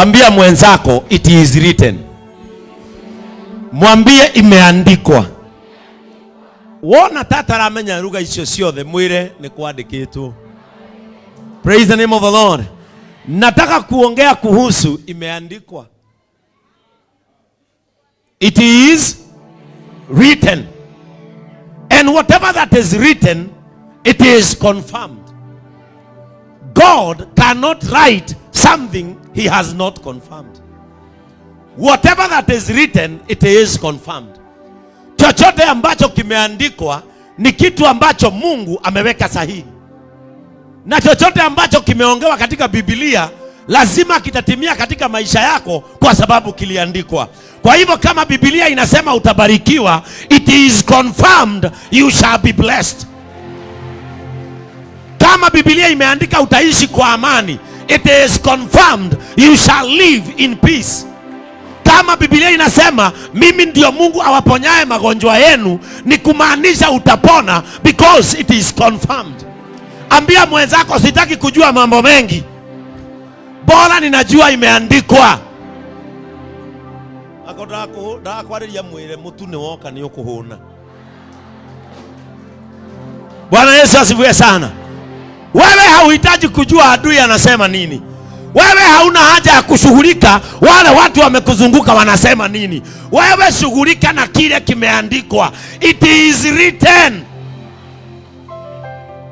Ambia mwenzako it is written. Mwambie imeandikwa. Wona tata aramenya lugha icio ciothe mwire ni kwandikitwo. Praise the name of the Lord. Nataka kuongea kuhusu imeandikwa. It is written. And whatever that is written, it is confirmed. God cannot write something he has not confirmed. Whatever that is written, it is confirmed. Chochote ambacho kimeandikwa ni kitu ambacho Mungu ameweka sahihi, na chochote ambacho kimeongewa katika Biblia lazima kitatimia katika maisha yako kwa sababu kiliandikwa. Kwa hivyo kama Biblia inasema utabarikiwa, it is confirmed you shall be blessed. Kama Biblia imeandika utaishi kwa amani, it is confirmed you shall live in peace. Kama Biblia inasema mimi ndio Mungu awaponyaye magonjwa yenu, ni kumaanisha utapona because it is confirmed. Ambia mwenzako sitaki kujua mambo mengi, bora ninajua imeandikwa. Ako ndakwarĩria mwĩre mũtu nĩ woka nĩ ũkũhũna. Bwana Yesu asifiwe sana. Wewe hauhitaji kujua adui anasema nini. Wewe hauna haja ya kushughulika wale watu wamekuzunguka wanasema nini. Wewe shughulika na kile kimeandikwa. It is written.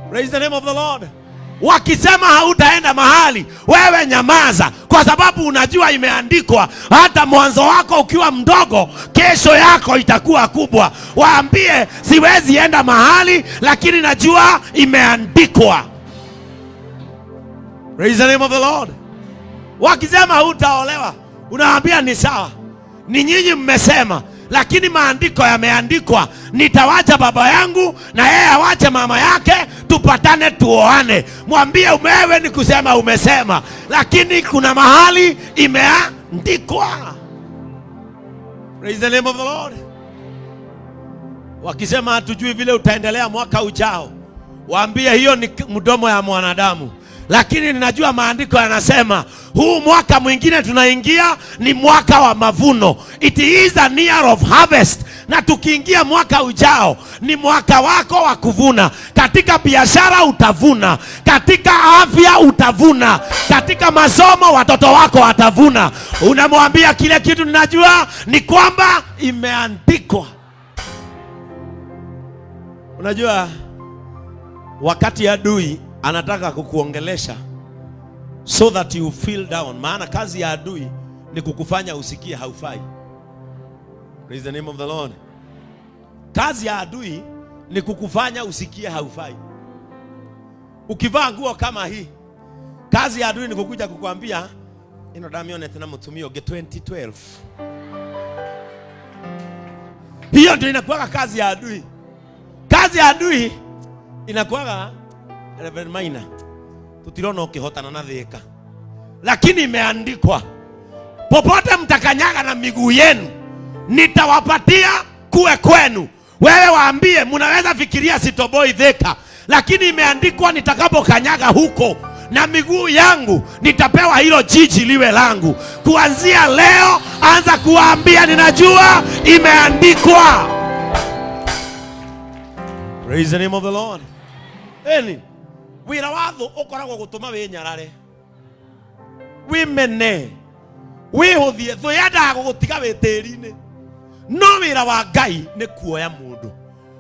Praise the name of the Lord. Wakisema hautaenda mahali, wewe nyamaza, kwa sababu unajua imeandikwa. Hata mwanzo wako ukiwa mdogo, kesho yako itakuwa kubwa. Waambie siwezi enda mahali, lakini najua imeandikwa. Praise the name of the Lord. Wakisema hutaolewa, unawaambia ni sawa, ni nyinyi mmesema, lakini maandiko yameandikwa, nitawacha baba yangu na yeye awache mama yake, tupatane tuoane. Mwambie wewe ni kusema umesema, lakini kuna mahali imeandikwa. Praise the name of the Lord. Wakisema hatujui vile utaendelea mwaka ujao, waambie hiyo ni mdomo ya mwanadamu, lakini ninajua maandiko yanasema huu mwaka mwingine tunaingia ni mwaka wa mavuno. It is a year of harvest. Na tukiingia mwaka ujao ni mwaka wako wa kuvuna. Katika biashara utavuna, katika afya utavuna, katika masomo watoto wako watavuna. Unamwambia kile kitu ninajua ni kwamba imeandikwa. Unajua wakati adui anataka kukuongelesha so that you feel down, maana kazi ya adui ni kukufanya usikie haufai. Praise the name of the Lord. Kazi ya adui ni kukufanya usikie haufai. Ukivaa nguo kama hii, kazi ya adui ni kukuja kukwambia ino ndamionete na mutumia ũngĩ 2012. Hiyo ndio inakuwaga kazi ya adui. Kazi ya adui inakuwaga Reverend Maina, tutirona ukihotana na Thika, lakini imeandikwa popote mtakanyaga na miguu yenu nitawapatia kuwe kwenu. Wewe waambie, mnaweza fikiria sitoboi Thika, lakini imeandikwa nitakapokanyaga huko na miguu yangu nitapewa hilo jiji liwe langu. Kuanzia leo anza kuwaambia ninajua imeandikwa. Praise the name of the Lord. Eni wira wa thũ ũkoragwo gũtũma wĩnyarare, wĩmene, wĩhũthie. Thũ yendaga gũgũtiga wĩ tĩri-inĩ, no wĩra wa Ngai nĩ kuoya mũndũ.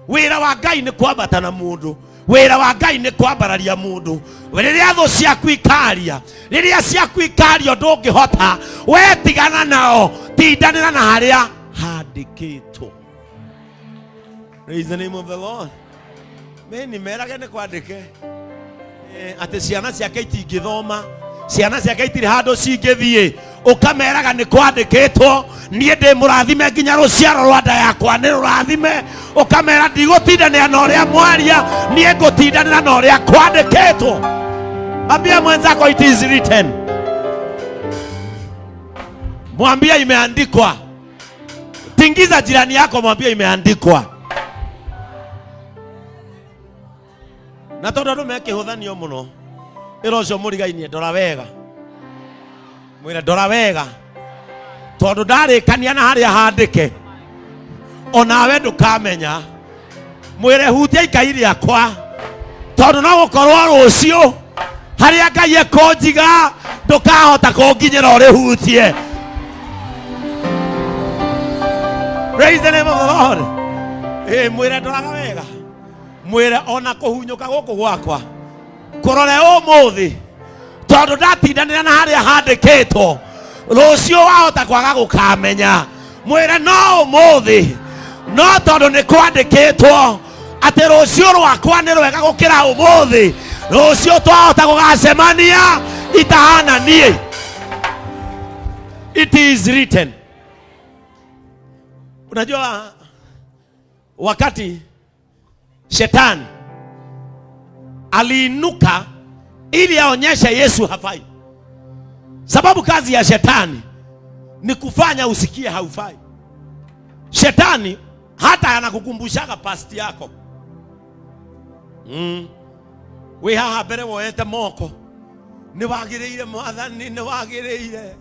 Wĩra wa Ngai nĩ kwambata na mũndũ. Wĩra wa Ngai nĩ kwambararia mũndũ. Rĩrĩa thũ ciaku ikaria, rĩrĩa ciaku ikaria ndũngĩhota, we tigana nao, tindanĩra na harĩa handĩkĩtwo. Praise the name of the Lord. Meni merage nĩ kwandĩke atĩ ciana ciake itingĩthoma, ciana ciake itirĩ handũ cingĩthiĩ. Ũkameraga nĩ kwandĩkĩtwo, niĩ ndĩ mũrathime nginya rũciaro rwa nda yakwa nĩ rũrathime. Ũkamera ndigũtindanĩra na ũrĩa mwaria, niĩ ngũtindanĩra na ũrĩa kwandĩkĩtwo. Ambia mwenzako it is written. Mwambie imeandikwa. Tingiza jirani yako, mwambie imeandikwa. Na tondu andu mekihuthanio muno, ira ucio murigainie ndora wega. Mwĩre ndora wega, tondũ ndarĩkania na harĩa handĩke, onawe ndũkamenya. Mwĩre hutia ikai rĩakwa, tondũ no gũkorwo rũciũ harĩa Ngai ekũnjiga ndũkahota kũnginyĩra ũrĩhutie. Praise the name of the Lord. Ĩ, mwĩre ndoraga wega, mwĩre ona kũhunyũka gũkũ gwakwa kũrore ũmũthĩ, tondũ ndatindanĩra na harĩa handĩkĩtwo, rũciũ wahota kwaga gũkamenya. Mwĩre no ũmũthĩ, no tondũ nĩ kwandĩkĩtwo atĩ rũciũ rwakwa nĩ rwega gũkĩra ũmũthĩ, rũciũ twahota gũgacemania itahana niĩ. It is written. Unajua wakati shetani aliinuka ili aonyeshe Yesu hafai, sababu kazi ya shetani ni kufanya usikie haufai. Shetani hata anakukumbushaga past yako. Wĩ haha mbere woete moko, nĩ wagĩrĩire Mwathani, nĩ wagĩrĩire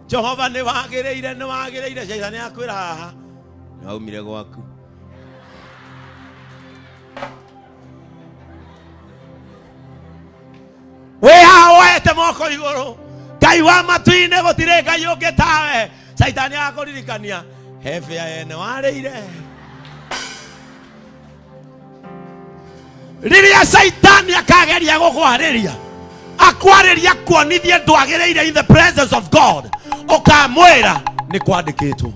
Jehova, nĩ wagĩrĩire, nĩ wagĩrĩire. Shaitani akwĩra haha nĩ waumire gwaku. Wĩ haha woete moko igũrũ, Ngai wa matu-inĩ, gũtirĩ Ngai ũngĩ tawe. Caitani agakũririkania he bĩa yene warĩire. Rĩrĩa Caitani akageria gũkwarĩria, akwarĩria kuonithie ndwagĩrĩire in the presence of God, ũkamwĩra nĩ kwandĩkĩtwo.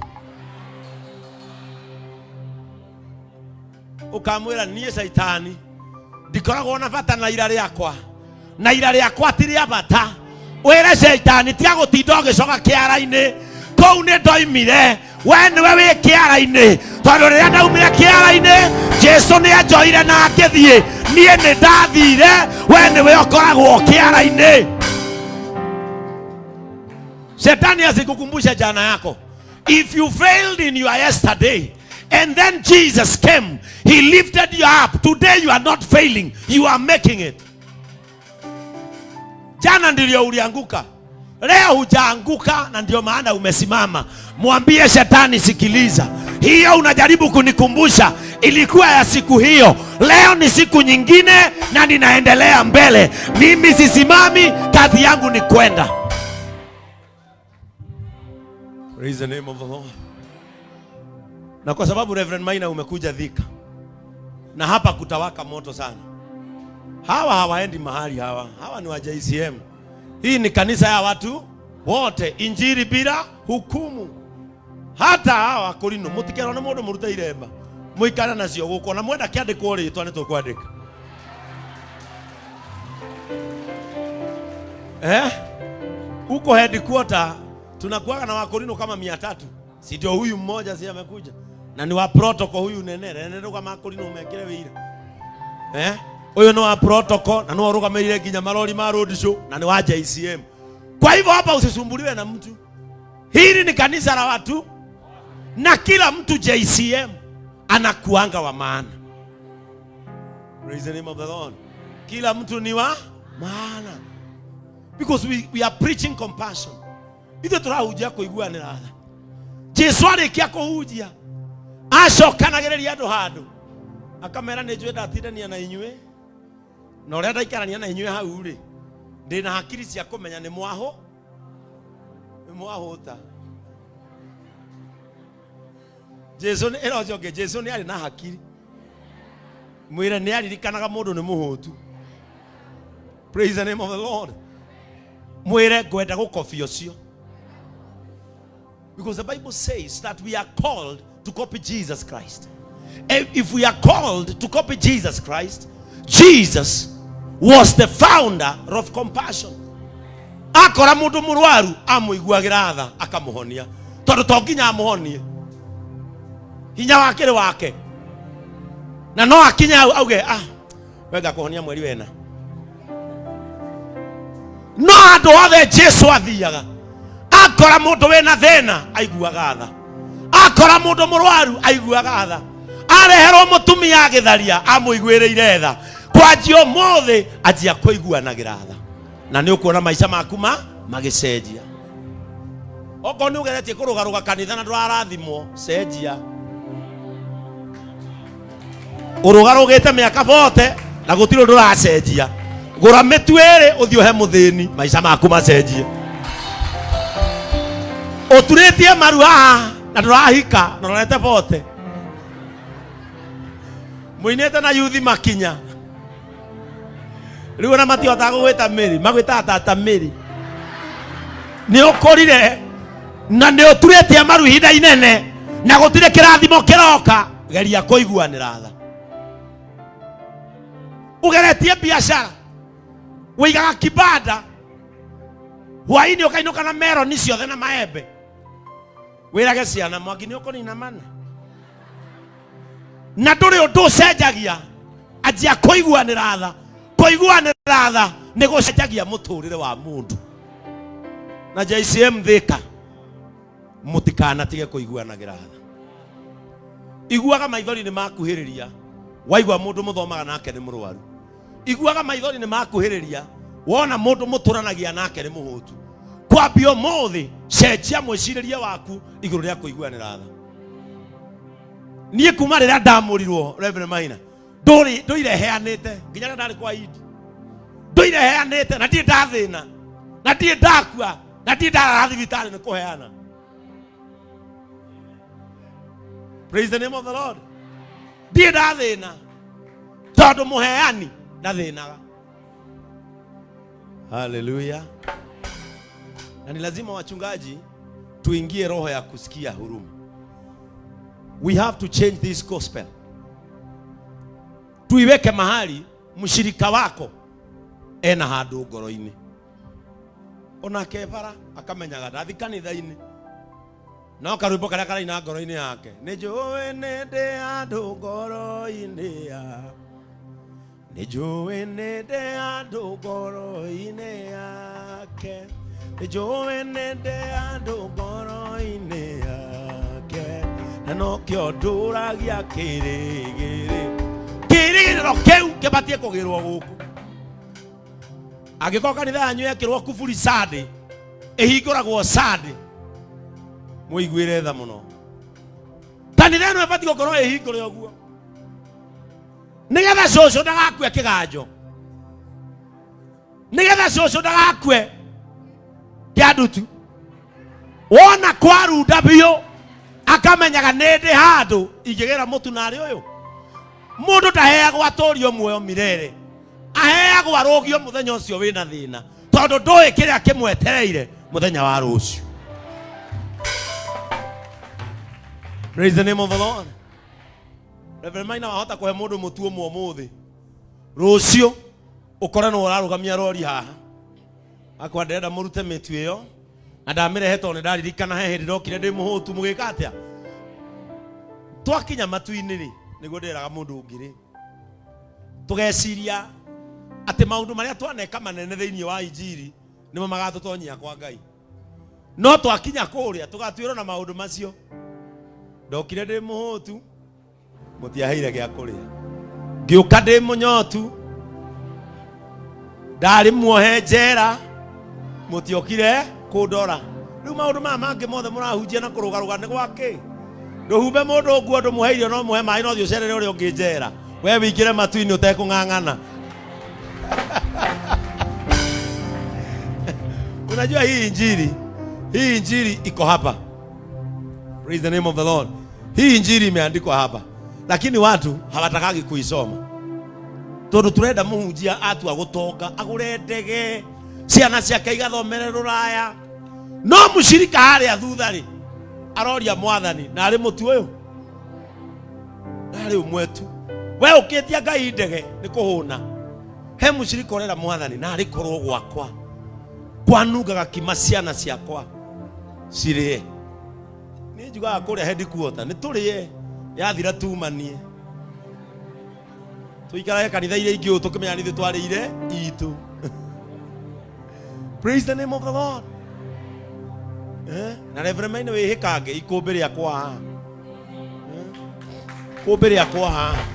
Ũkamwĩra niĩ Caitani ndikoragwo na bata na ira rĩakwa, na ira rĩakwa ti rĩa bata. Wĩre Caitani tiga gũtinda ũgĩcoka kĩara-inĩ kũu nĩ ndoimire, we nĩwe wĩ kĩara-inĩ, tondũ rĩrĩa ndaumire kĩara-inĩ Jesu nĩ anjoire na ngĩthiĩ, niĩ nĩ ndathire, we nĩwe ũkoragwo kĩara-inĩ. Shetani asikukumbushe jana yako. If you failed in your yesterday and then Jesus came, he lifted you up. Today you are not failing, you are making it. Jana ndio ulianguka, leo hujaanguka, na ndio maana umesimama. Mwambie shetani, sikiliza, hiyo unajaribu kunikumbusha ilikuwa ya siku hiyo, leo ni siku nyingine na ninaendelea mbele. Mimi sisimami, kazi yangu ni kwenda. Praise the name of the Lord. Na kwa sababu Reverend Maina umekuja Thika na hapa kutawaka moto sana, hawa hawaendi mahali, hawa ni wa JCM. Hii ni kanisa ya watu wote, injili bila hukumu. Hata hawa Korino mutikerwo nĩ mũndũ mũrute iremba, mũikare nacio gũkũ, na mwenda kĩandĩkwo rĩtwa nĩ tũkwandĩka. Huko headquarter tunakuaga na Wakorino kama 300, si ndio? Huyu mmoja si amekuja na ni wa protocol huyu nene nene ruga Makorino mekire wĩira. Huyu ni wa protocol na no ũrũgamĩrĩire nginya marori ma road show na ni wa JCM. Kwa hivyo hapa usisumbuliwe na mtu. Hili ni kanisa la watu na kila mtu JCM anakuanga wa maana. Praise the name of the Lord. Kila mtu ni wa maana. Because we are preaching compassion. Ithuĩ tũrahunjia kũiguanĩra tha. Jesu arĩkia kũhunjia acokanagĩrĩria andũ handũ akamera nĩ njũĩ ndatindania na inyuĩ, na ũrĩa ndaikarania na inyuĩ hau rĩ, ndĩna hakiri cia kũmenya nĩ mwahũ, nĩ mwahũta. Jesu nĩ ĩra ũcio ũngĩ, Jesu nĩ arĩ na hakiri. Mwĩre nĩ aririkanaga mũndũ nĩ mũhũtu. Praise the name of the Lord. Mwĩre ngwenda gũkobia ũcio. Because the Bible says that we are called to copy Jesus Christ. And if we are called to copy Jesus Christ, Jesus was the founder of compassion. Akora mundu murwaru amuiguagira tha akamuhonia, tondu to nginya amuhonie, hinya wake nĩ wake, na no akinye hau auge, ah, we ngakuhonia mweri wena. No andũ othe Jesu athiaga akora mũndũ wĩna thĩna aiguaga tha, akora mũndũ mũrwaru aiguaga tha, areherwo mũtumia agĩtharia amũiguĩrĩire tha. Kwanjia ũmũthĩ anjia kũiguanagĩra tha, na nĩ ũkuona maica maku magĩcenjia. Okorwo nĩ ũgeretie kũrũgarũga kanitha na ndũrarathimwo, cenjia. Ũrũgarũgĩte mĩaka bote na gũtirĩ ũndũ ũracenjia. Gũra mĩtu ĩrĩ ũthiĩ ũhe mũthĩni, maica maku macenjie. Ũturĩtie maru haha na ndũrahika na ũrorete bote. Mũinĩte na yuthi makinya. Rĩu ona matihotaga gũgwĩta Mary, magwĩtaga tata Mary. Nĩ ũkũrire na nĩ ũturĩtie maru ihinda inene na gũtirĩ kĩrathimo kĩroka. Geria kũiguanĩra tha. Ũgeretie biacara, ũigaga kibanda, hwainĩ ũkainũka na meroni ciothe na maembe. Wĩrage ciana mwaki nĩ ũkũnina mana. Na ndũrĩ ũndũ ũcenjagia. Anjia kũiguanĩra tha. Kũiguanĩra tha nĩ gũcenjagia mũtũrĩre wa mũndũ. Na JCM Thika, mũtikanatige kũiguanagĩra tha. Iguaga maithori nĩ makuhĩrĩria, waigua mũndũ mũthomaga nake nĩ mũrwaru. Iguaga maithori nĩ makuhĩrĩria, wona mũndũ mũtũranagia nake nĩ mũhũtu. Kwambia ũmũthĩ, cenjia mwĩcirĩrie waku igũrũ rĩa kũiguanĩra tha. Niĩ kuma rĩrĩa ndamũrirwo Reverend Maina, ndũire heanĩte nginya rĩrĩa ndarĩ kwa Idi. Ndũire heanĩte na ndirĩ ndathĩna, na ndirĩ ndakua, na ndirĩ ndarara thibitarĩ nĩ kũheana. Praise the name of the Lord. Ndirĩ ndathĩna tondũ mũheani ndathĩnaga. Haleluya. Na ni lazima wachungaji tuingie roho ya kusikia huruma. We have to change this gospel. Tuiweke mahali mshirika wako ena handũ ngoro-inĩ. Onake bara akamenyaga ndathi kanitha-inĩ, no karwĩmbo karĩa karaina ngoro-inĩ yake, nĩ njũĩ nĩ ndĩ handũ ngoro-inĩ ya, nĩ njũĩ nĩ ndĩ handũ ngoro-inĩ yake, nĩ njũĩ nĩ ndĩ handũ ngoro-inĩ yake, na nokĩo ndũragia kĩrĩgĩrĩ. Kĩrĩgĩrĩro kĩu kĩbatiĩ kũgĩrwo gũkũ. Angĩkorwo kanitha yanyu yekĩrwo kuburi Sunday, ĩhingũragwo Sunday, mũiguĩre tha mũno. Kanitha ĩno ĩbatiĩ gũkorwo ĩhingũre ũguo nĩgetha cũcũ ndagakue kĩganjo, nĩgetha cũcũ ndagakue kĩandutu. Wona kwarunda biũ akamenyaga nĩ ndĩ handũ ingĩgĩra mũtu narĩ ũyũ. Mũndũ ndaheagwo atũrio muoyo mirere, aheagwo arũgio mũthenya ũcio wĩna thĩna, tondũ ndũĩ kĩrĩa kĩmwetereire mũthenya wa rũciũ. Praise the name of the Lord. Reverend Maina, wahota kũhe mũndũ mũtu ũmwe ũmũthĩ, rũciũ ũkore nĩ ũrarũgamia rori haha. Akwa ndĩrenda mũrute mĩtu ĩyo na ndamĩrehe tondũ nĩ ndaririkana he hĩndĩ ndokire ndĩ mũhũtu. Mũgĩka atĩa? Twakinya matu-inĩ rĩ, nĩguo ndĩraga mũndũ ũngĩ rĩ, tũgeciria atĩ maũndũ marĩa twaneka manene thĩinĩ wa injiri nĩmo magatũtonyia kwa Ngai. No twakinya kũrĩa tũgatuĩrwo na maũndũ macio. Ndokire ndĩ mũhũtu, mũtiaheire gĩa kũrĩa. Ngĩũka ndĩ mũnyotu, ndarĩ muohe njera, mũtiokire kũndora. Rĩu maũndũ maya mangĩ mothe mũrahunjia na kũrũgarũga nĩ gwakĩ? Ndũhumbe mũndũ nguo, ndũmũhe irio, no mũhe maĩ, no thiĩ ũcerere ũrĩa ũngĩ njera. We wĩingĩre matu-inĩ ũtekũng'ang'ana. Unajua hii injili, hii injili iko hapa. Praise the name of the Lord. Hii injili imeandikwa hapa, lakini watu hawatakagi kuisoma. Tondu turenda muhunjia atua gutonga agure ndege, ciana ciake igathomere ruraya, no mushirika haria thutha ri aroria mwathani na ari mutu uyu na ari umwe tu we ukitia Ngai ndege ni kuhuna. He mushirika urera mwathani na ari korwo gwakwa kwanungaga kima ciana ciakwa cirĩe. Niĩ njugaga kũrĩa headquarter nĩ tũrĩe, yathira tumanie, tũikarage kanitha iria ingĩ ũũ tũkĩmenya nĩ ithuĩ twarĩire itũ. Praise the name of the Lord. Na Reverend Maina wĩhĩkange ikũmbĩ rĩakwa haha. Ikũmbĩ rĩakwa haha.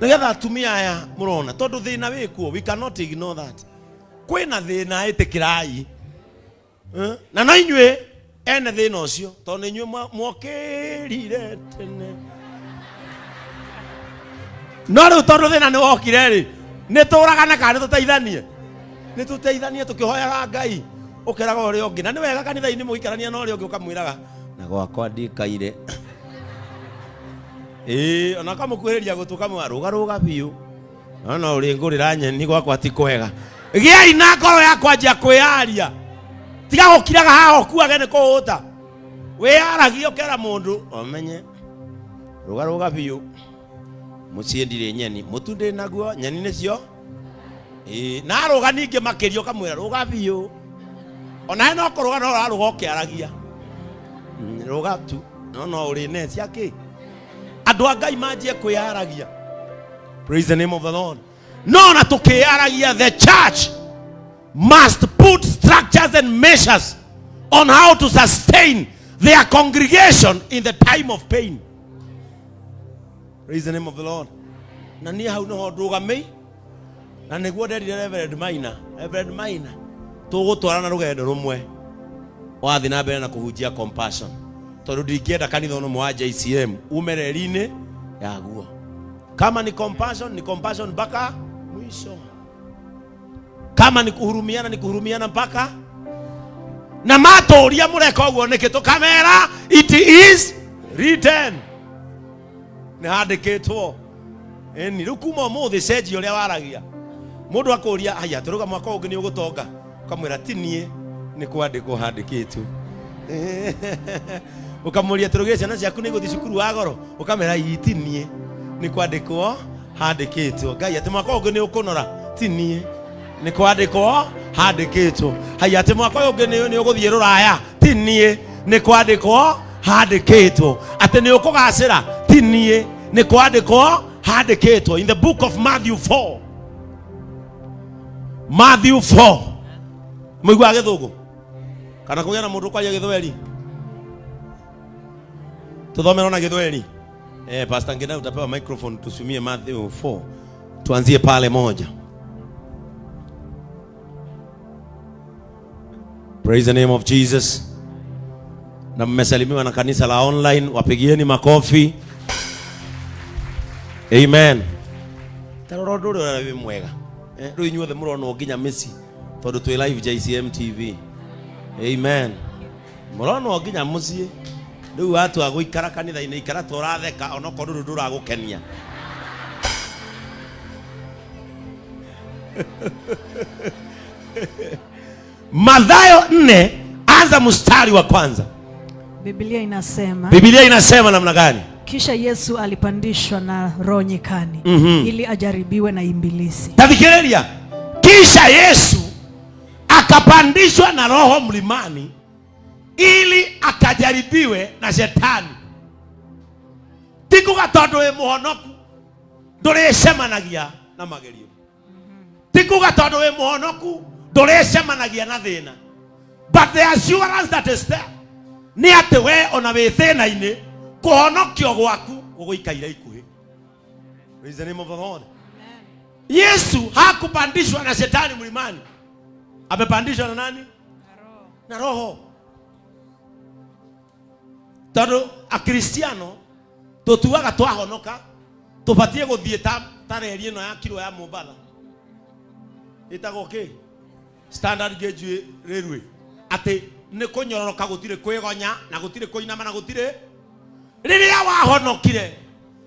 Nĩgetha atumia aya mũrona, tondũ thĩna wĩkuo, we cannot ignore that. Kwĩna thĩna, ĩtĩkĩrai. Eh? Na no inyuĩ ene thĩna ũcio, tondũ nĩ inyuĩ mwokĩrire tene. No rĩu tondũ thĩna nĩ wokire rĩ, nĩ tũragane kana nĩ tũteithanie? Nĩ tũteithanie tũkĩhoyaga Ngai, ũkeraga ũrĩa ũngĩ. Na nĩ wega kanitha-inĩ mũgĩikarania na ũrĩa ũngĩ ũkamwĩraga, na gwakwa ndikaire. Ĩĩ, ona ũkamũkuhĩrĩria gũtũ ũkamwĩra, rũga rũga biũ. No no ũrĩ ngũrĩra nyeni gwakwa ti kwega. Gĩai na ngoro ya kwanjia kwĩyaria. Tiga gũkiraga haha ũkuage nĩ kũhũta. Wĩyaragie ũkera mũndũ ũmenye rũga rũga biũ. Mũciĩ ndirĩ nyeni, mũtu ndĩ naguo, nyeni nĩcio. Ĩĩ, na arũga ningĩ makĩria ũkamwĩra rũga biũ. Onawe no kũrũga no ũrarũga ũkĩaragia. Rũga tu, no no ũrĩ necia kĩ. Andũ a Ngai manjie kwĩyaragia. Praise the name of the Lord. No na tukĩyaragia, the church must put structures and measures on how to sustain their congregation in the time of pain. Praise the name of the Lord. Na niĩ hau nĩho ndũgamĩi, na nĩguo nderire Reverend Maina, Reverend Maina, tũgũtwarana rũgendo rũmwe wathiĩ na mbere na kũhunjia compassion, tondũ ndingĩenda kanitha ũno wa JCM ume reri-inĩ yaguo. Kama ni compassion, ni compassion mpaka mwisho. Kama ni kuhurumiana, ni kuhurumiana mpaka na matũria mũreka ũguo nĩkĩ? Tũkamera it is written, nĩ handĩkĩtwo. Ĩni rĩu kuma ũmũthĩ cenjia ũrĩa waragia. Mũndũ akũria, haya tũrauga mwaka ũngĩ nĩ ũgũtonga, ũkamwĩra ti niĩ, nĩ kwandĩkwo handĩkĩtwo. Ũkamũria tũrũgĩre ciana ciaku nĩ igũthiĩ cukuru wa goro, ũkamwĩra ii ti niĩ, nĩ kwandĩkwo handĩkĩtwo. Ngai atĩ mwaka ũngĩ nĩ ũkũnora, ti niĩ, nĩ kwandĩkwo handĩkĩtwo. Haya atĩ mwaka ũyũ ũngĩ nĩ ũgũthiĩ rũraya, ti niĩ, nĩ kwandĩkwo handĩkĩtwo. Atĩ nĩ ũkũgacĩra, ti niĩ, nĩ kwandĩkwo handĩkĩtwo. In the book of Matthew 4, Matthew 4, mũiguaga gĩthũngũ kana kũgĩa na mũndũ ũkwaria gĩthweri? Tuthomere na gĩthweri. Pastor Ngina, utapewa microphone tusumie Matthew 4, tuanzie pale moja. Praise the name of Jesus. Na mmesalimiwa na kanisa la online, wapigieni makofi. Amen. Tarora ũndũ ũrĩa ũrĩa wĩ mwega. Rĩu inyuothe mũronwo nginya mĩciĩ tondũ twĩ live JCM TV. Amen. Mũronwo nginya mũciĩ. Rĩu watua gũikara kanitha-inĩ, ikara ta ũratheka onokorwo ndũrĩ ndũragũkenia. Mathayo 4, anza mstari wa kwanza. Biblia inasema, Biblia inasema namna gani? Kisha Yesu alipandishwa na Roho nyikani, ili ajaribiwe na Ibilisi. Tathikiriria. Kisha Yesu akapandishwa na Roho mlimani ili akajaribiwe na Shetani. Tikuga tondu wi muhonoku ndũrĩcemanagia na magerio. Tikuga tondu wi muhonoku ndũrĩcemanagia na thĩna. But the assurance that is there nĩ atĩ we ona wĩ thĩna-inĩ kũhonokio gwaku gũgũikaire ikuhĩ. Praise the name of the Lord. Yesu hakupandishwa na shetani mlimani. Amepandishwa na nani? Na Roho. Tondũ Akristiano tũtuaga twahonoka tũbatiĩ gũthiĩ ta reri ĩno ya kiro ya Mombatha ĩtagwo kĩ? Standard Gauge Railway. Atĩ nĩ kũnyororoka, gũtirĩ kwĩgonya na gũtirĩ kũinama na gũtirĩ. Rĩrĩa wahonokire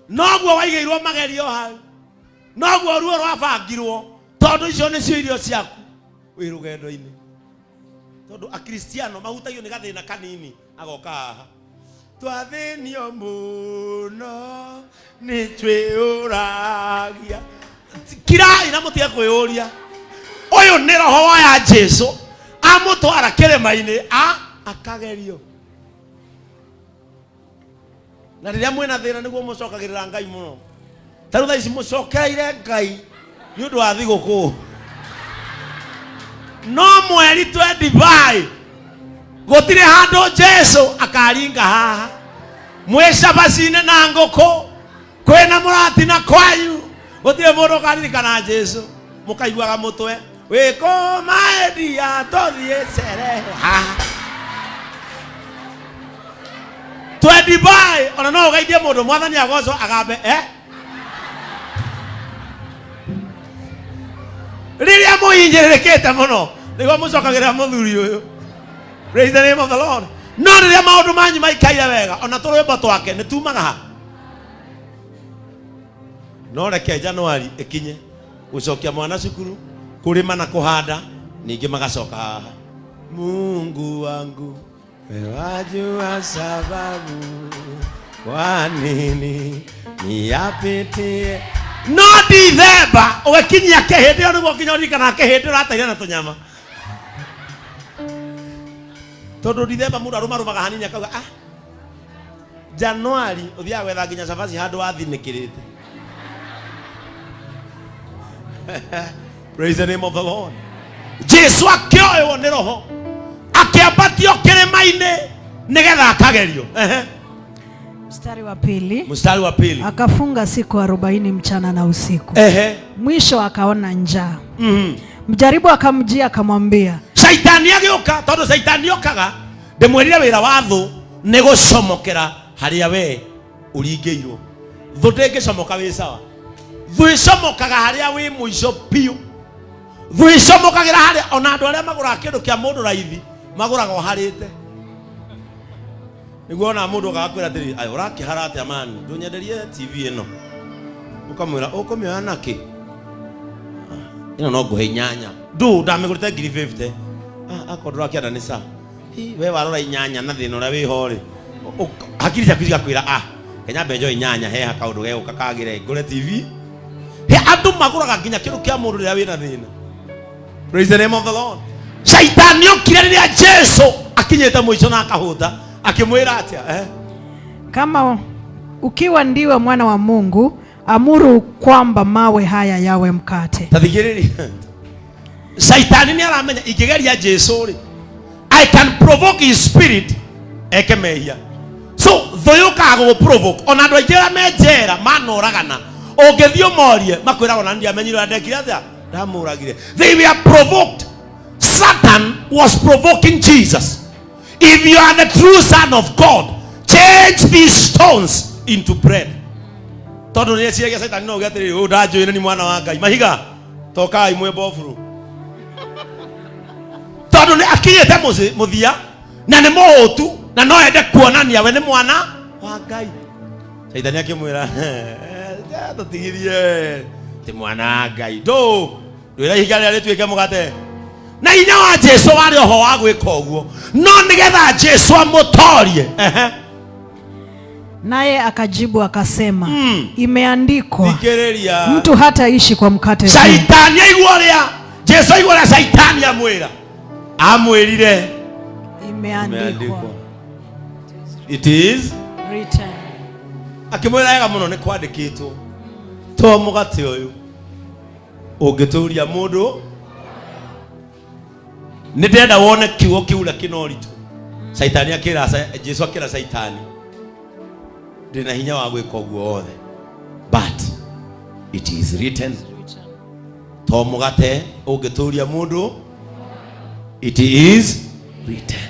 noguo waigĩirwo magerio hau, noguo ruo rwabangirwo, tondũ icio nĩcio irio ciaku wĩ rũgendo-inĩ. Tondũ Akristiano mahutagio nĩ gathĩna kanini, agoka haha, twathĩnio mũno nĩ twĩũragia. Kirai na mũtige kwĩyũria. Ũyũ nĩ roho wa Jesu amũtwara kĩrĩma-inĩ akagerio. Na rĩrĩa mwĩna thĩna nĩguo mũcokagĩrĩra Ngai mũno. Ta rĩu thaa ici mũcokereire Ngai nĩ ũndũ wa thigũkũ. No mweri 25 gũtirĩ handũ Jesu akaringa haha. Mwĩ cabaci-inĩ na ngũkũ, kwĩna mũrati na kwanyu, gũtirĩ mũndũ ũkaririkana Jesu. Mũkaiguaga mũtwe wĩkũ maendia tũthiĩ cerehe haha. Twendi bai ona no ũgeithie mũndũ mwathani agocwo agambe Rĩrĩa mũhinyĩrĩrĩkĩte mũno nĩguo mũcokagĩrĩra mũthuri ũyũ. Praise the name of the Lord. No rĩrĩa maũndũ manyu maikaire wega ona tũrwĩmbo twake nĩ tumaga ha. No reke Januari ĩkinye gũcokia mwana cukuru, kũrĩma na kũhanda, ningĩ magacoka haha. Mungu wangu wajua sababu kwa nini niyapitie. No Dithemba ũgĩkinyia kĩhĩndĩ ĩyo nĩguo nginya ũririkanaga kĩhĩndĩ ũrateire na tũnyama. Tondũ Dithemba mũndũ arũmarũmaga hanini akauga ah Januari ũthiaga gwetha nginya cabaci handũ wathinĩkĩrĩte. Praise the name of the Lord. Jesu akĩoywo nĩ roho akĩambatio kĩrĩma-inĩ nĩgetha akagerio. Ehe. Mstari wa pili. Mstari wa pili. Akafunga siku 40 mchana na usiku. Ehe. Mwisho akaona njaa. Mjaribu akamjia akamwambia, Shaitani agĩũka tondũ shaitani okaga ndĩmwĩrire wĩra wa thũ nĩ gũcomokera harĩa we ũringĩirwo. Thũ ndĩngĩcomoka wĩ sawa. Thũ ĩcomokaga harĩa wĩ mũico biũ. Thũ ĩcomokagĩra harĩa ona andũ arĩa magũraga kĩndũ kĩa mũndũ raithi magũraga ũharĩte. Nĩguo ona mũndũ okaga kwĩra atĩrĩrĩ, "Aya, ũrakĩhara atĩa mani? Ndũnyenderie TV ĩno." Ũkamwĩra, "Ũkũmĩoya nakĩ?" Ĩno no ngũhe inyanya. Ndũ ndamĩgũrĩte ngiri 50. Akorwo ndũrakĩenda nĩ sawa. Hi, we warora inyanya na thĩna ũrĩa wĩho rĩ, hakiri ciaku cigakwĩra, ah, Kenya mbe njoe inyanya heha kaũndũ gegũka kagĩre ngũre TV. He andũ magũraga nginya kĩndũ kĩa mũndũ rĩrĩa wĩna thĩna. Praise the name of the Lord. Shaitani okire rĩrĩa Jesu akinyĩte mũico na akahũta akĩmwĩra atĩa? Kama ukiwa ndiwe mwana wa Mungu, amuru kwamba mawe haya yawe mkate. Tathikĩrĩria. Shaitani nĩ aramenya ingĩgeria Jesu rĩ, I can provoke his spirit eke mehia. So thũ yũkaga gũgũ-provoke. Ona andũ aingĩ arĩa me njera manoragana, ũngĩthiĩ ũmorie makwĩraga ona ndiamenyire ũrĩa ndekire atĩa, ndamũragire. They were provoked. Satan was provoking Jesus. If you are the true son of God, change these stones into bread. Tondũ nĩ eciragia Satan no uge atĩrĩrĩ, ũyũ ndanjũĩ nĩ mwana wa Ngai. Mahiga, tokai mwĩ mboburu. Tondũ nĩ akinyĩte mũthia na nĩ mũhũtu na no ende kuonania we nĩ mwana wa Ngai. Shaitani akĩmwĩra, tũtigithie, ti mwana wa Ngai. Ndũ, ndwĩra ihiga rĩrĩa rĩtuĩke mũgate. Na hinya wa Jesu warĩ oho wa gwĩka ũguo, no nĩgetha Jesu amũtorie. Naye akajibu akasema, imeandikwa, Thikĩrĩria. mtu hataishi kwa mkate tu. Shaitani aigua ũrĩa Jesu aigua ũrĩa Shaitani amwĩra, amwĩrire Imeandikwa. It is written. Akĩmwĩra wega mũno nĩ kwandĩkĩtwo, to mũgate ũyũ ũngĩtũria mũndũ. Nĩ ndĩrenda wone kiugo kĩu ũrĩa kĩna ũritũ. Shaitani akĩra Jesu akĩra Shaitani, ndĩna hinya wa gwĩka ũguo wothe, but it is written, to mũgate ũngĩtũria mũndũ, it is written.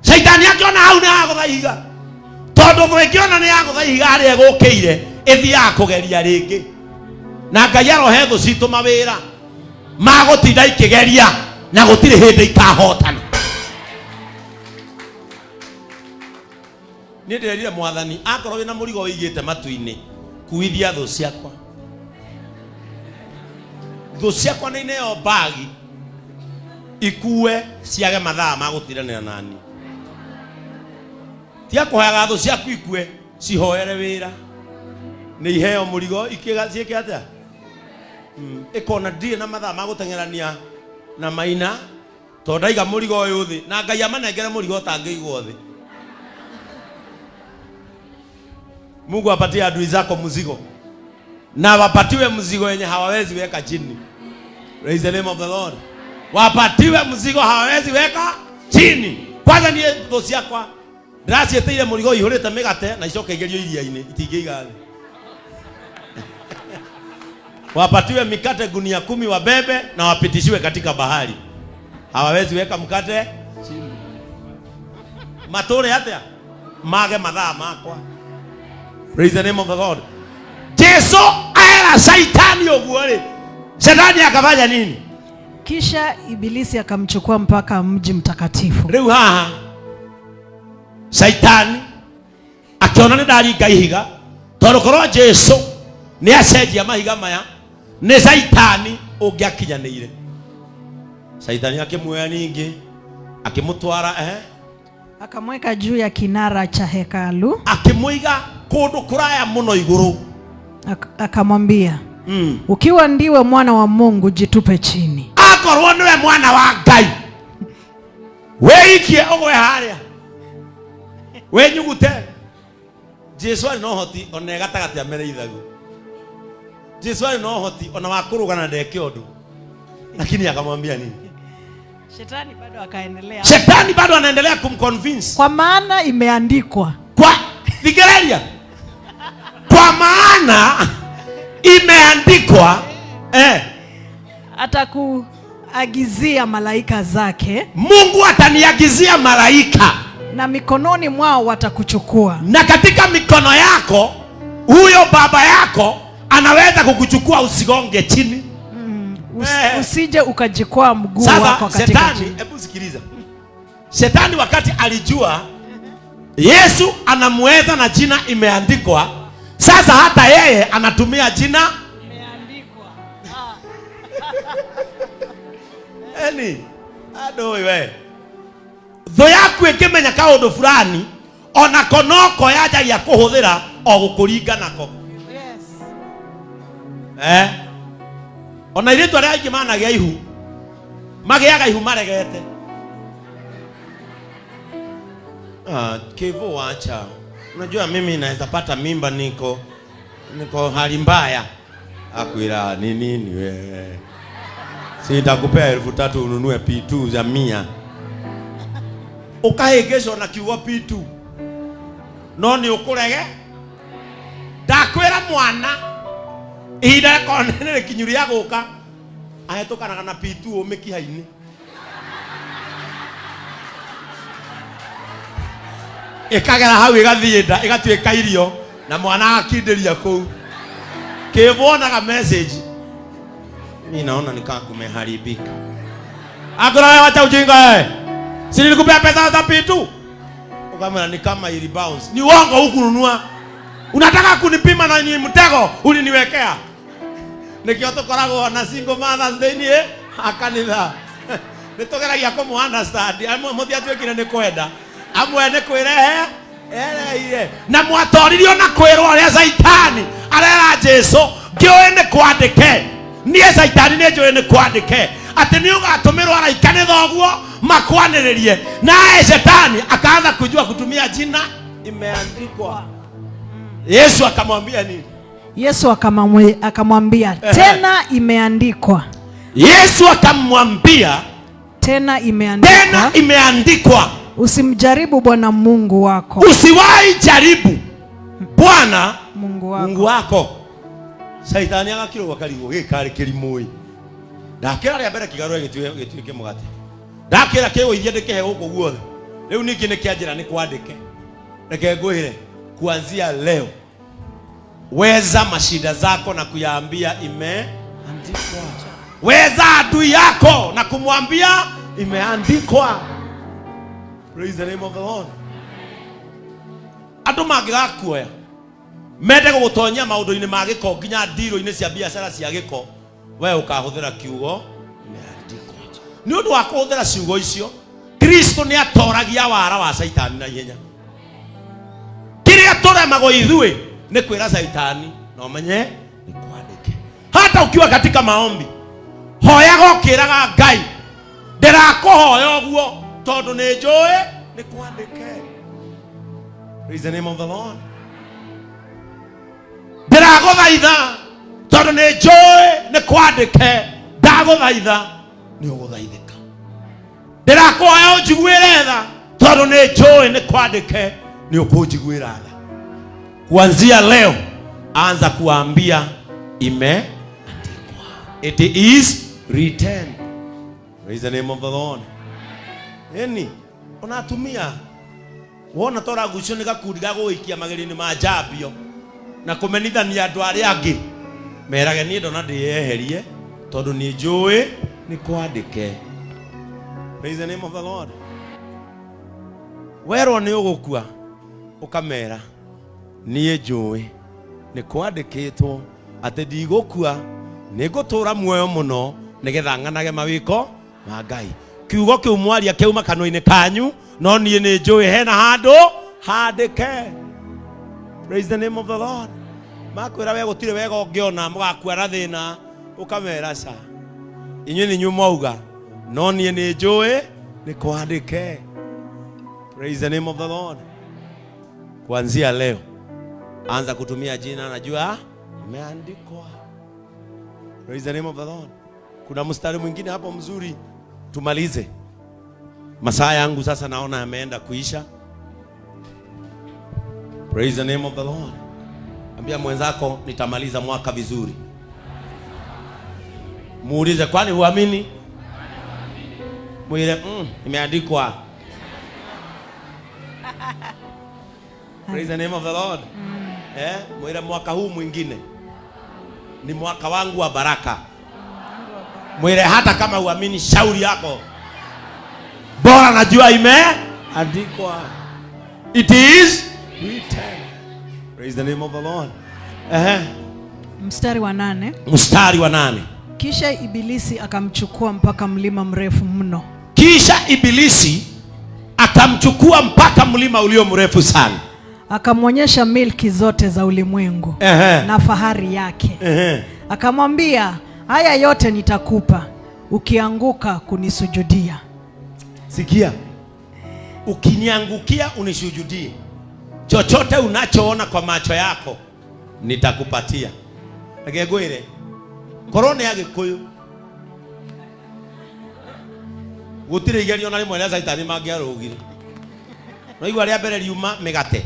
Shaitani akĩona hau nĩ yagũtha ihiga, tondũ thũ ĩngĩona nĩ yagũtha ihiga harĩa ĩgũkĩire, ĩthiaga kũgeria rĩngĩ. Na Ngai arohe thũ citũ mawĩra ma gũtinda ikĩgeria na gũtirĩ hĩndĩ ikahotana. Niĩ ndĩrerire mwathani, akorwo wĩna mũrigo wĩigĩte matu-inĩ, kuithia thũ ciakwa. Thũ ciakwa nĩ ineo mbagi ikue ciage mathaa ma gũtiranĩra nani. Tiga kũhoyaga thũ ciaku ikue, cihoere wĩra. Nĩ iheo mũrigo ciĩke atĩa? Ĩkona ndirĩ na mathaa ma gũteng'erania na maina, tondũ ndaiga mũrigo ũyũ thĩ, na Ngai amanengere mũrigo ũtangĩigwo thĩ. Mungu apatie adui zako mzigo, na wapatiwe mzigo yenye hawawezi weka chini. Praise the name of the Lord. Wapatiwe mzigo hawawezi weka chini. Kwanza niĩ thũ ciakwa ndĩraciĩtĩire mũrigo ũihũrĩte mĩgate na icoke igerio iria-inĩ, itingĩiga thĩ. Wapatiwe mikate gunia 10 wabebe na wapitishiwe katika bahari. Hawawezi weka mkate chini. Matũre atĩa? Mage mathaa makwa. Praise the name of the Lord. Jesu aera Shaitani ũguo rĩ, Shetani akafanya nini? Kisha Ibilisi akamchukua mpaka mji mtakatifu. Rĩu haha Shaitani akiona nĩ ndaringa ihiga, tondũ korwo Jesu nĩ acenjia mahiga maya nĩ Shaitani ũngĩakinyanĩire. Shaitani akĩmuoya ningĩ akĩmũtwara Akamweka juu ya kinara cha hekalu, akĩmũiga kũndũ kũraya mũno igũrũ. Akamwambia, ukiwa ndiwe mwana wa Mungu jitupe chini. Akorwo niwe mwana wa Ngai wĩikie ũgwe harĩa wĩnyugute. Jesu arĩ na ũhoti ona e gatagatĩ amere ithagu. Jesu arĩ na ũhoti ona wa kũrũgana ndeke ũndũ, lakini akamwambia nini? Shetani bado akaendelea. Shetani bado anaendelea kumconvince. Kwa maana imeandikwa. Kwa Nigeria. Kwa maana imeandikwa, Atakuagizia malaika zake. Mungu ataniagizia malaika. Na mikononi mwao watakuchukua. Na katika mikono yako huyo baba yako anaweza kukuchukua usigonge chini. Usije ukajikwaa mguu wako katika Shetani, chini. Hebu sikiliza. Shetani wakati alijua Yesu anamweza na jina imeandikwa, sasa hata yeye anatumia jina imeandikwa. Eni, adoi we. Thũ yaku ĩngĩmenya kaũndũ fulani, onako noko yanjagia kũhũthĩra o gũkũringa nako. Yes. Ona airĩtu arĩa aingĩ managĩa ihu, magĩaga ihu maregete. Kivu wacha. Unajua mimi naweza pata mimba niko hali mbaya. Akwira ni nini wewe? Sitakupea 3,000 ununue P2 za 100. Ukahĩngĩcwo na kiugo P2. No nĩ ũkũrege? Ndakwĩra mwana, ihinda rĩkorwo nĩ rĩkinyu rĩa gũka, ahĩtũkanaga na P2 mĩkiha-inĩ. Ĩkagera hau ĩgathiĩ nda, ĩgatuĩka irio, na mwana agakindĩria kũu. Kĩvonaga message. Mimi naona ni kama kumeharibika. Akora wewe wacha ujinga wewe. Si nilikupea pesa za P2? Ukamwona ni kama ili bounce. Ni uongo hukununua. Unataka kunipima na ni mtego uliniwekea. Nikio tukoragwo na single mothers thĩinĩ akanitha. Nĩtũgeragia kũmũ understand. Amwe mũtiatuĩkire nĩ kwenda. Amwe nĩ kwĩrehe ereire. Na mwatoririo na kwĩrwo ũrĩa Shaitani arera Jesu, ngĩũĩ nĩ kwandĩke. Niĩ Shaitani nĩ njũĩ nĩ kwandĩke. Atĩ nĩ ũgatũmĩrwo araika nĩ thoguo makwanĩrĩrie. Naye Shetani akaanza kujua kutumia jina imeandikwa. Yesu akamwambia nini? Yesu akamwambia, tena imeandikwa. Yesu akamwambia, tena imeandikwa. Tena imeandikwa. Usimjaribu Bwana Mungu wako. Usiwahi jaribu Bwana Mungu wako. Mungu wako. Shaitani agakirwo akarigwo gĩkarĩ kĩrimũ ĩ. Ndakĩra rĩa mbere kĩgarũre gĩtuĩke mũgate. Ndakĩra kĩgũithie ndĩkĩhe gũkũ guothe. Rĩu ningĩ nĩ kĩanjĩra nĩ kwandĩke. Reke ngwĩre, kuanzia leo weza mashida zako na kuyaambia imeandikwa. Weza adui yako na kumwambia imeandikwa. Praise the name of the Lord. Andũ mangĩgakuoya mende gũgũtonyia maũndũ-inĩ ma gĩko nginya ndirũ-inĩ cia biacara cia gĩko, we ũkahũthĩra kiugo imeandikwa. Nĩ ũndũ wa kũhũthĩra ciugo icio, Kristo nĩ atoragia wara wa Shaitani na ihenya. Kĩrĩa tũremagwo ithuĩ nĩ kwĩra Shaitani na ũmenye nĩ kwandĩke. Hata ukiwa katika maombi, hoyaga ũkĩraga Ngai, ndĩrakũhoya ũguo tondũ nĩ njũĩ nĩ kwandĩke. Praise the name of the Lord. Ndĩragũthaitha tondũ nĩ njũĩ nĩ kwandĩke, ndagũthaitha nĩ ũgũthaithĩka. Ndĩrakũhoya ũnjiguĩre tha tondũ nĩ njũĩ nĩ kwandĩke, nĩ ũkũnjiguĩra tha. Kuanzia leo anza kuambia imeandikwa. It is written. Praise the name of the Lord. Eni unatumia Wona ta ũragucio nĩ gakundi ga gũgũikia magerio-inĩ ma njambio na kũmenithania andũ arĩa angĩ, merage niĩ ndona ndĩyeherie tondũ nĩ njũĩ nĩ kwandĩke. Praise the name of the Lord. Werwo nĩ ũgũkua, ũkamera niĩ njũĩ nĩ kwandĩkĩtwo atĩ ndigũkua, nĩ ngũtũũra muoyo mũno nĩgetha ng'anage mawĩko ma Ngai. Kiugo kĩu mwaria kĩauma kanua-inĩ kanyu, no niĩ nĩ njũĩ hena handũ handĩke. Praise the name of the Lord. Makwĩra we gũtirĩ wega ũngĩona, mũgakua na thĩna, ũkamera ca, inyuĩ nĩ inyuĩ mwauga, no niĩ nĩ njũĩ nĩ kwandĩke. Praise the name of the Lord. Kuanzia leo anza kutumia jina najua imeandikwa. Praise the name of the Lord. Kuna mstari mwingine hapo mzuri, tumalize. Masaa yangu sasa naona yameenda kuisha. Praise the name of the Lord. Ambia mwenzako nitamaliza mwaka vizuri. Muulize, kwani huamini? Mwile, imeandikwa. Praise the name of the Lord. Mwile, mwaka huu mwingine ni mwaka wangu wa baraka. Mwile, hata kama huamini, shauri yako, bora najua imeandikwa. It is written. Praise the name of the Lord. Mstari wa 8. Mstari wa 8. Kisha Ibilisi akamchukua mpaka mlima mrefu mno. Kisha Ibilisi akamchukua mpaka mlima ulio mrefu sana. Akamwonyesha milki zote za ulimwengu na fahari yake. Akamwambia, haya yote nitakupa ukianguka kunisujudia. Sikia, ukiniangukia unisujudie, chochote unachoona kwa macho yako nitakupatia. Reke ngwire, korwo nĩ Agĩkũyũ gũtirĩ igerio na rĩmwe rĩa Caitani mangĩarũgire. No igua rĩa mbere riuma mĩgate,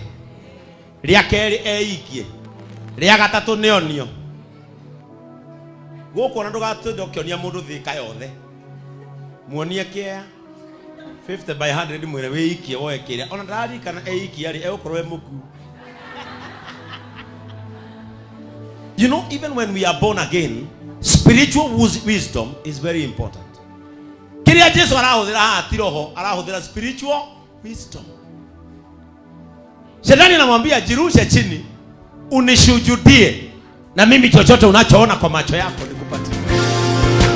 rĩa kerĩ eikie, rĩa gatatũ nĩonio. Gũkũ ona ndũgatinde ũkĩonia mũndũ thĩka yothe, muonie kĩea 50 by 100, mwĩre wĩikie woe kĩrĩa. Ona ndaririkana eikia rĩ, egũkorwo e mũkuũ. You know, even when we are born again, spiritual wisdom is very important. Kĩrĩa Jesu arahũthĩra haha ti roho, arahũthĩra spiritual wisdom. Shetani anamwambia jirushe chini unishujudie, na mimi chochote unachoona kwa macho yako nikupatie.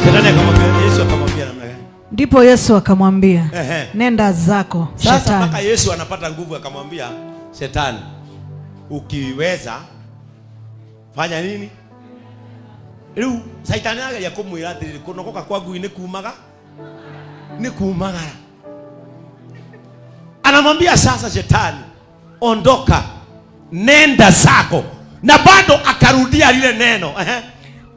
Shetani akamwambia, Yesu akamwambia namna gani? Ndipo Yesu akamwambia, nenda zako Sasa Shetani. mpaka Yesu anapata nguvu akamwambia Shetani, ukiweza fanya nini? Rĩu Shetani ageria kũmwĩra atĩrĩrĩ, kũnogoka kwa ngui nĩ kumaga, nĩ kumagara. Anamwambia sasa Shetani, ondoka, nenda zako. Na bado akarudia lile neno.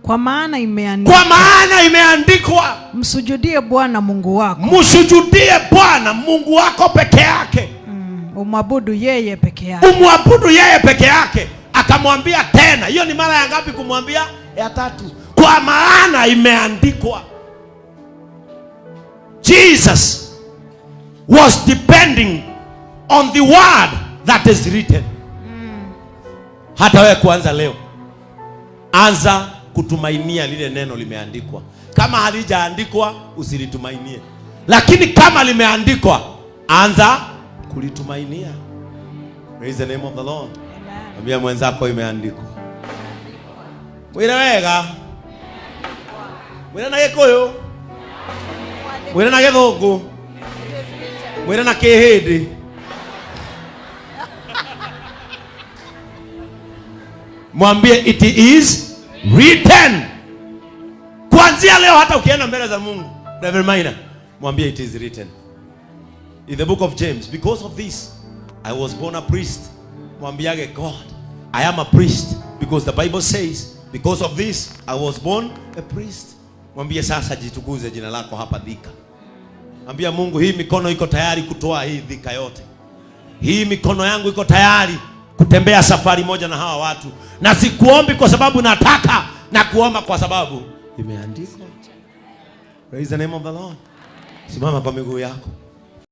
Kwa maana imeandikwa. Kwa maana imeandikwa, msujudie Bwana Mungu wako. Msujudie Bwana Mungu wako peke yake. Umwabudu yeye peke yake. Umwabudu yeye peke yake. Akamwambia tena. Hiyo ni mara ya ngapi kumwambia? Ya tatu. Kwa maana imeandikwa. Jesus was depending on the word that is written. Hata wewe kuanza leo, anza kutumainia lile neno limeandikwa. Kama halijaandikwa usilitumainie, lakini kama limeandikwa anza kulitumainia. Praise the name of the Lord. Amen. Ambia mwenzako imeandikwa. Mwire wega. Mwire na Gikuyu. Mwire na Githungu. Mwire na Kihindi. Mwambie it is written. Kuanzia leo hata ukienda mbele za Mungu, Reverend Maina, mwambie it is written. In the book of James, because of this I was born a priest. Mwambiage God, I am a priest because the Bible says because of this I was born a priest. Mwambie sasa jitukuze jina lako hapa Thika. Ambia Mungu, hii mikono iko tayari kutoa hii dhika yote. Hii mikono yangu iko tayari kutembea safari moja na hawa watu. Na sikuombi kwa sababu nataka, na kuomba kwa sababu imeandikwa. Praise the name of the Lord. Simama kwa miguu yako.